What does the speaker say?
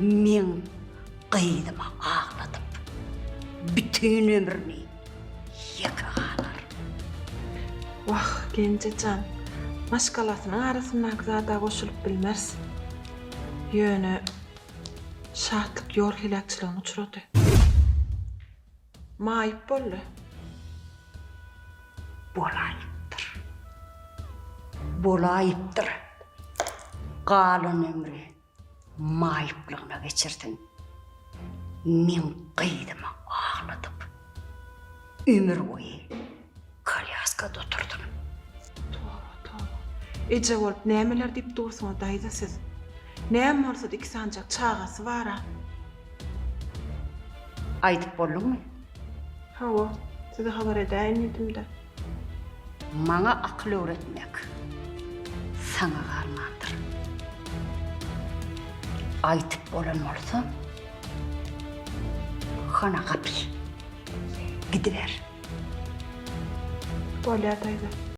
Meň gyzymy agladyp, bütin ömrüni ýeke galar. Wah, gelneje jan, maşgalasynyň arasyndaky zada goşulyp bilmeris. Ýöne Şatlyk ýol heläkçiligine uçrady. Maýyp boldy. Bolaýypdyr. Bolaýypdyr. Galan ömri maýyplygyna geçirsin. Meň gyzymy agladyp, ömür boýy kolýaskada oturdym. Toba, toba. Eje bolup nämeler diýip dursuňyz daýza siz? Näme bolsa-da iki sanjak çagasy bar-a. Aýdyp bolduňmy? Hawa, size habar edäýin diýdim-de. Maňa akyl öwretmek saňa galmandyr. Aýdyp bolan bolsa, hana gapy. Gidiber. Bolýar daýza.